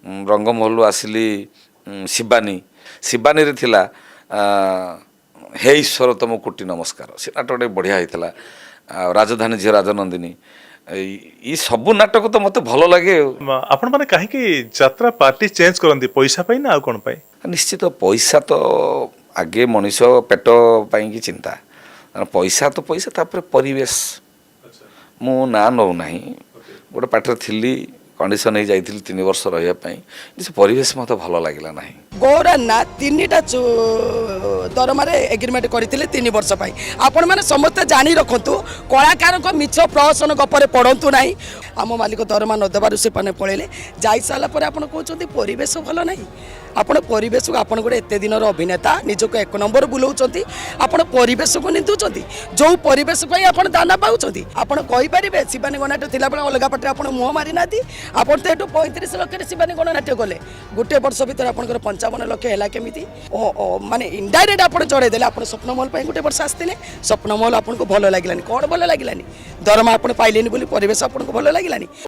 ରଙ୍ଗମହଲରୁ ଆସିଲି ଶିବାନୀ। ଶିବାନୀରେ ଥିଲା ହେ ଈଶ୍ୱର ତମ କୋଟି ନମସ୍କାର, ସେ ନାଟକଟା ବି ବଢ଼ିଆ ହେଇଥିଲା। ଆଉ ରାଜଧାନୀ ଝିଅ ରାଜନନ୍ଦିନୀ, ଏଇ ସବୁ ନାଟକ ତ ମୋତେ ଭଲ ଲାଗେ ଆଉ। ଆପଣ ମାନେ କାହିଁକି ଯାତ୍ରା ପାର୍ଟି ଚେଞ୍ଜ କରନ୍ତି, ପଇସା ପାଇଁ ନା ଆଉ କ'ଣ ପାଇଁ? ନିଶ୍ଚିତ ପଇସା ତ ଆଗେ, ମଣିଷ ପେଟ ପାଇଁକି ଚିନ୍ତା। କାରଣ ପଇସା ତ ପଇସା, ତାପରେ ପରିବେଶ। ମୁଁ ନାଁ ନେଉନାହିଁ, ଗୋଟେ ପାର୍ଟିରେ ଥିଲି, କଣ୍ଡିସନ୍ ହେଇ ଯାଇଥିଲି 3 ବର୍ଷ ରହିବା ପାଇଁ। ସେ ପରିବେଶ ମୋତେ ଭଲ ଲାଗିଲା ନାହିଁ। ଗୌରାନ୍ନା ତିନିଟା ଦରମାରେ ଏଗ୍ରିମେଣ୍ଟ କରିଥିଲେ 3 ବର୍ଷ ପାଇଁ। ଆପଣମାନେ ସମସ୍ତେ ଜାଣି ରଖନ୍ତୁ, କଳାକାରଙ୍କ ମିଛ ପ୍ରହସନ ଗପରେ ପଡ଼ନ୍ତୁ ନାହିଁ। ଆମ ମାଲିକ ଦରମା ନ ଦେବାରୁ ସେମାନେ ପଳେଇଲେ। ଯାଇସାରିଲା ପରେ ଆପଣ କହୁଛନ୍ତି ପରିବେଶ ଭଲ ନାହିଁ। ଆପଣ ପରିବେଶକୁ, ଆପଣ ଗୋଟେ ଏତେ ଦିନର ଅଭିନେତା, ନିଜକୁ ଏକ ନମ୍ବର ବୁଲଉଛନ୍ତି, ଆପଣ ପରିବେଶକୁ ନିନ୍ଦୁଛନ୍ତି, ଯେଉଁ ପରିବେଶ ପାଇଁ ଆପଣ ଦାନା ପାଉଛନ୍ତି। ଆପଣ କହିପାରିବେ ଶିବାନୀ ଗଣନାଟ୍ୟ ଥିଲାବେଳେ ଅଲଗା ପାଟିରେ ଆପଣ ମୁହଁ ମାରିନାହାନ୍ତି? ଆପଣ ତ ଏଠୁ 35 ଲକ୍ଷରେ ଶିବାନୀ ଗଣନାଟ୍ୟ କଲେ, ଗୋଟେ ବର୍ଷ ଭିତରେ ଆପଣଙ୍କର 55 ଲକ୍ଷ ହେଲା କେମିତି? ଓ ଓ ମାନେ ଇନଡାଇରେକ୍ଟ ଆପଣ ଚଢ଼େଇ ଦେଲେ। ଆପଣ ସ୍ୱପ୍ନମହଲ ପାଇଁ ଗୋଟେ ବର୍ଷ ଆସିଥିଲେ, ସ୍ୱପ୍ନମହଲ ଆପଣଙ୍କୁ ଭଲ ଲାଗିଲାନି। କ'ଣ ଭଲ ଲାଗିଲାନି? ଦରମା ଆପଣ ପାଇଲେନି ବୋଲି ପରିବେଶ ଆପଣଙ୍କୁ ଭଲ ଲାଗିଲାନି।